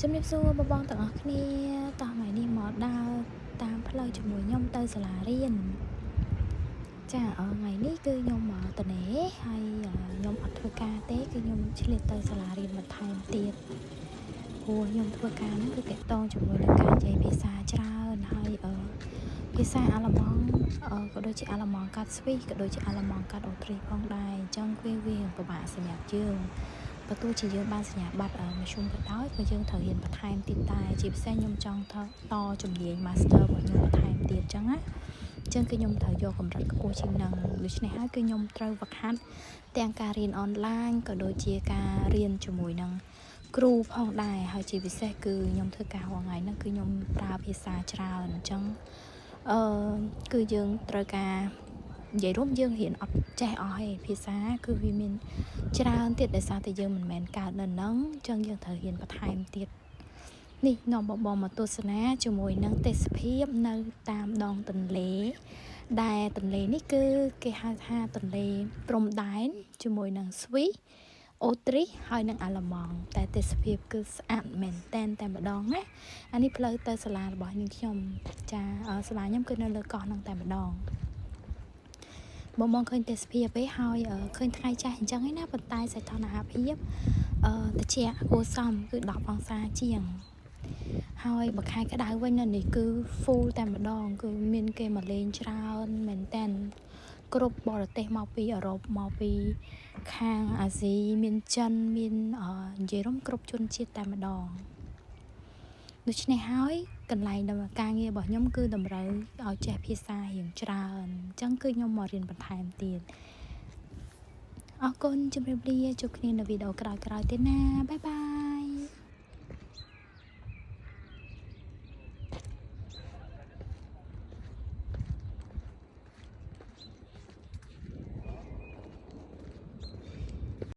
ជំរាបសួរបងបងទាំងអស់គ្នាតោះថ្ងៃនេះមកដើរតាមផ្លូវជាមួយខ្ញុំទៅសាលារៀនចាអថ្ងៃនេះគឺខ្ញុំមកតនេហើយខ្ញុំអត់ធ្វើការទេគឺខ្ញុំឆ្លៀតទៅសាលារៀនបន្ថែមទៀតព្រោះខ្ញុំធ្វើការហ្នឹងគឺតាក់ទងជាមួយនឹងការនិយាយភាសាច្រើនហើយអឺភាសាអាល្លឺម៉ង់ក៏ដូចជាអាល្លឺម៉ង់កាត់ស្វីសក៏ដូចជាអាល្លឺម៉ង់កាត់អូទ្រីសផងដែរអញ្ចឹងវាវាពិបាកសម្រាប់យើងបើទោះជាយើងបានសញ្ញាបត្រមធ្យមក៏ដោយក៏យើងត្រូវរៀនបន្ថែមទៀតដែរជាពិសេសខ្ញុំចង់តជំនាញ Master របស់ខ្ញុំបន្ថែមទៀតអញ្ចឹងណាអញ្ចឹងគឺខ្ញុំត្រូវយកកម្រិតខ្ពស់ជាងនឹងដូច្នេះហើយគឺខ្ញុំត្រូវវឹកហាត់ទាំងការរៀនអនឡាញក៏ដូចជាការរៀនជាមួយនឹងគ្រូផងដែរហើយជាពិសេសគឺខ្ញុំធ្វើការរាល់ថ្ងៃហ្នឹងគឺខ្ញុំប្រើភាសាច្រើនអញ្ចឹងអឺគឺយើងត្រូវការនិយាយរួមយើងរៀនអត់ចេះអស់ទេភាសាគឺវាមានច្រើនទៀតដោយសារតែយើងមិនមែនកើតនៅហ្នឹងអញ្ចឹងយើងត្រូវរៀនបន្ថែមទៀតនេះនាំបងបងមកទស្សនាជាមួយនឹងទេសភាពនៅតាមដងទន្លេ ដែលទន្លេនេះគឺគេហៅថាទន្លេព្រំដែនជាមួយនឹងស្វីសអូទ្រីសហើយនិងអាល្លឺម៉ង់តែទេសភាពគឺស្អាតមែនតែនតែម្ដងណាអានេះផ្លូវទៅសាលារបស់នាងខ្ញុំចាសាលាខ្ញុំគឺនៅលើកោះហ្នឹងតែម្ដងបងបងឃើញទេសភាពឯហើយឃើញថ្ងៃចាស់អញ្ចឹងឯណាប៉ុន្តែសីតុណ្ហភាពអឺត្រជាក់គួរសមគឺ10អង្សាជាងហើយបើខែក្តៅវិញនៅនេះគឺ full តែម្ដង គឺមានគេមកលេងច្រើនមែនតែនគ្រប់បរទេសមកពីអឺរ៉ុបមកពីខាងអាស៊ីមានចិនមាននិយាយរួមគ្រប់ជនជាតិតែម្ដងដូច្នេះហើយកន្លែងដំណើរការងាររបស់ខ្ញុំគឺតម្រូវឲ្យចេះភាសារៀងច្រើនអញ្ចឹងគឺខ្ញុំមករៀនបន្ថែមទៀតអរគុណជម្រាបលាជួបគ្នានៅវីដេអូក្រោយៗទៀតណាbye bye.